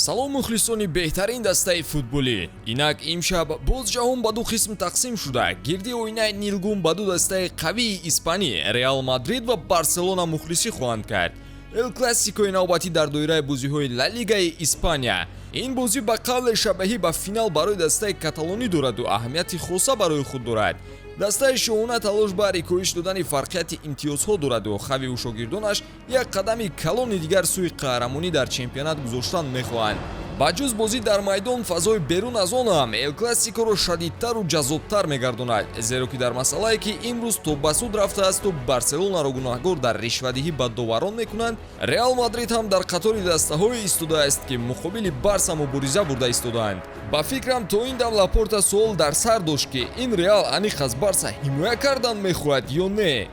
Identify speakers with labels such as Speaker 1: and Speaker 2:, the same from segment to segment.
Speaker 1: Салом, мухлисони беҳтарин дастаи футболӣ. Инак, имшаб боз ҷаҳон ба ду қисм тақсим шуда, гирди оинаи нилгун ба ду дастаи қавии испанӣ, Реал Мадрид ва Барселона, мухлисӣ хоҳанд кард. Эл Классикои навбатӣ дар доираи бозиҳои Ла Лигаи Испания. Ин бозӣ ба қавле шабаҳӣ ба финал барои дастаи каталонӣ дораду аҳамияти хоса барои худ дорад. Дастаи шоҳона талош баҳри коҳиш додани фарқияти имтиёзҳо дораду Хавиву шогирдонаш як қадами калони дигар сӯи қаҳрамонӣ дар чемпионат гузоштан мехоҳанд. Ба ҷуз бозӣ дар майдон, фазои берун аз он ҳам Эл Классикоро шадидтару ҷаззобтар мегардонад, зеро ки дар масъалае, ки имрӯз то ба суд рафтаасту Барселонаро гунаҳгор дар ришвадиҳӣ ба доварон мекунанд, Реал Мадрид ҳам дар қатори дастаҳое истодааст, ки муқобили Барса мубориза бурда истодаанд. Ба фикрам, то ин дам Лапорта суол дар сар дошт, ки ин Реал аниқ аз Барса ҳимоя кардан мехоҳад ё не.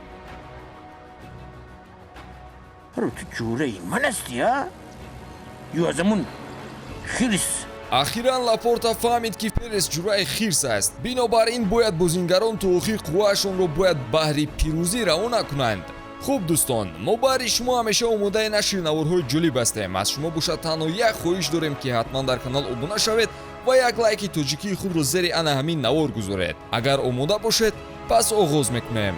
Speaker 2: Ту ҷӯраи ман ҳастӣ, а? Ё аз ҳамун хирс?
Speaker 1: Ахиран Лапорта фаҳмид, ки Перес ҷураи хирс аст, бинобар ин бояд бозингарон то охир қувваашонро бояд баҳри пирӯзӣ равона кунанд. Хуб, дӯстон, мо баҳри шумо ҳамеша омодаи нашри наворҳои ҷолиб ҳастем. Аз шумо бошад танҳо як хоҳиш дорем, ки ҳатман дар канал обуна шавед ва як лайки тоҷикии худро зери ана ҳамин навор гузоред. Агар омода бошед, пас оғоз мекунем.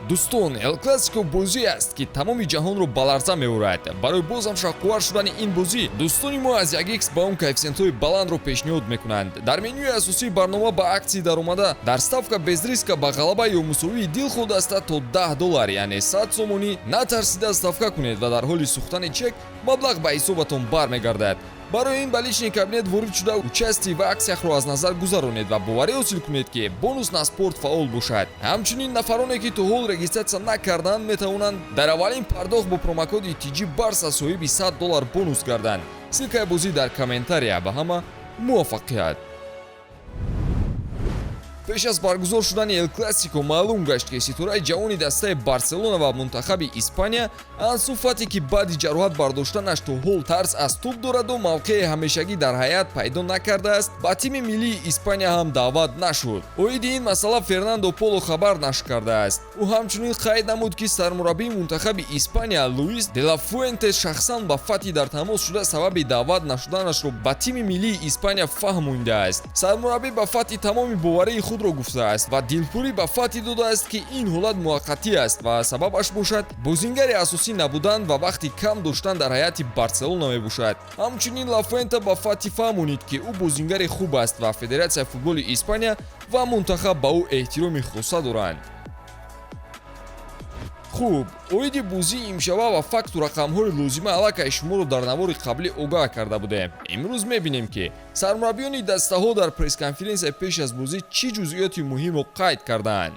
Speaker 1: Дӯстон, Эл Классико бозӣ аст, ки тамоми ҷаҳонро ба ларза меорад. Барои бозам шавқовар шудани ин бозӣ, дӯстони мо аз 1x ба он коэффисиентҳои баландро пешниҳод мекунанд. Дар менюи асосии барнома ба акции даромада, дар ставка без риска ба ғалаба ё мусовии дилхоҳ даста то 10 доллар, яъне 100 сомонӣ, натарсида ставка кунед ва дар ҳоли сӯхтани чек маблағ ба ҳисобатон бармегардад. Барои ин ба личный кабинет ворид шуда, участие в акциях ро аз назар гузаронед ва боварӣ ҳосил кунед, ки бонус на спорт фаъол бошад. Ҳамчунин, нафароне, ки то ҳол регистрация накарданд, метавонанд дар аввалин пардохт бо промокоди TG Барса соҳиби 100 доллар бонус гарданд. Ссылка и бозӣ дар комментария. Ба ҳама муваффақият! Пеш аз баргузор шудани Эл Классико маълум гашт, ки ситораи ҷавони дастаи Барселона ва мунтахаби Испания Ансу Фати, ки баъди ҷароҳат бардоштанаш то ҳол тарс аз тӯб дораду мавқеи ҳамешагӣ дар ҳайат пайдо накардааст, ба тими миллии Испания ҳам даъват нашуд. Оиди ин масъала Фернандо Поло хабар нашр кардааст. Ӯ ҳамчунин қайд намуд, ки сармураббии мунтахаби Испания Луис де ла Фуэнте шахсан ба Фати дар тамос шуда, сабаби даъват нашуданашро ба тими миллии Испания фаҳмондааст. Сармураббӣ ба Фати тамоми боварии худро гуфтааст ва дилпурӣ ба Фати додааст, ки ин ҳолат муваққатӣ аст ва сабабаш бошад бозингари асосӣ набудан ва вақти кам доштан дар ҳайати Барселона мебошад. Ҳамчунин, Лафуэнта ба Фати фаҳмонид, ки ӯ бозингари хуб аст ва Федератсияи футболи Испания ва мунтахаб ба ӯ эҳтироми хоса доранд. Хуб, оиди бозии имшаба ва факту рақамҳои лозима аллакай шуморо дар навори қаблӣ огаҳ карда будем. Имрӯз мебинем, ки сармураббиёни дастаҳо дар пресс-конференсия пеш аз бозӣ чӣ ҷузъиёти муҳимро қайд кардаанд.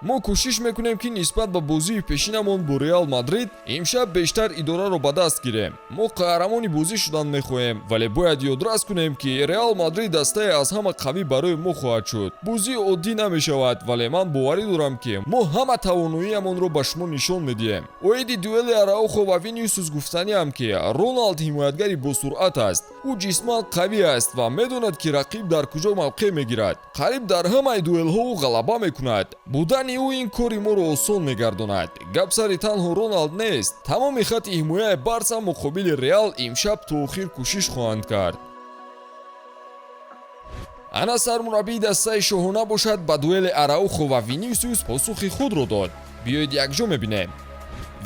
Speaker 1: Мо кӯшиш мекунем, ки нисбат ба бозии пешинамон бо Реал Мадрид имшаб бештар идораро ба даст гирем. Мо қаҳрамони бозӣ шудан мехоҳем, вале бояд ёдрас кунем, ки Реал Мадрид дастае аз ҳама қавӣ барои мо хоҳад шуд. Бозӣ оддӣ намешавад, вале ман боварӣ дорам, ки мо ҳама тавоноиямонро ба шумо нишон медиҳем. Оиди дуэли Араухо ва Винисиус гуфтаниам, ки Роналд ҳимоятгари босуръат аст. Ӯ ҷисман қавӣ аст ва медонад, ки рақиб дар куҷо мавқеъ мегирад. Қариб дар ҳамаи дуэлҳо ӯ ғалаба мекунад. Будани ӯ ин кори моро осон мегардонад. Гап сари танҳо Роналд нест, тамоми хатти ҳимояи Барса муқобили Реал имшаб то охир кӯшиш хоҳанд кард. Ана сармураббии дастаи шоҳона бошад, ба дуэли Араухо ва Винисиус посухи худро дод. Биёед, якҷо мебинем.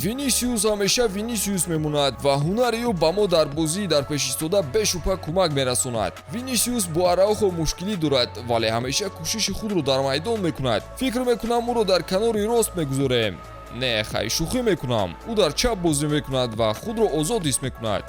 Speaker 1: Винисиус ҳамеша Винисиус мемонад ва ҳунари ӯ ба мо дар бозии дар пешистода бешубҳа кӯмак мерасонад. Винисиус бо Араухо мушкилӣ дорад, вале ҳамеша кӯшиши худро дар майдон мекунад. Фикр мекунам, ӯро дар канори рост мегузорем. Не, хай, шӯхӣ мекунам, ӯ дар чап бозӣ мекунад ва худро озод ҳис мекунад.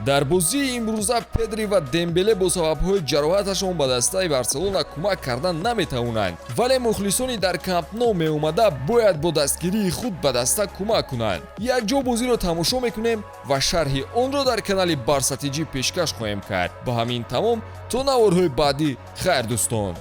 Speaker 1: Дар бозии имрӯза Педри ва Дембеле бо сабабҳои ҷароҳаташон ба дастаи Барселона кӯмак кардан наметавонанд, вале мухлисони дар Камп Но меомада бояд бо дастгирии худ ба даста кӯмак кунанд. Якҷо бозиро тамошо мекунем ва шарҳи онро дар канали Барса Тҷ пешкаш хоҳем кард. Ба ҳамин тамом, то наворҳои баъдӣ, хайр, дӯстон.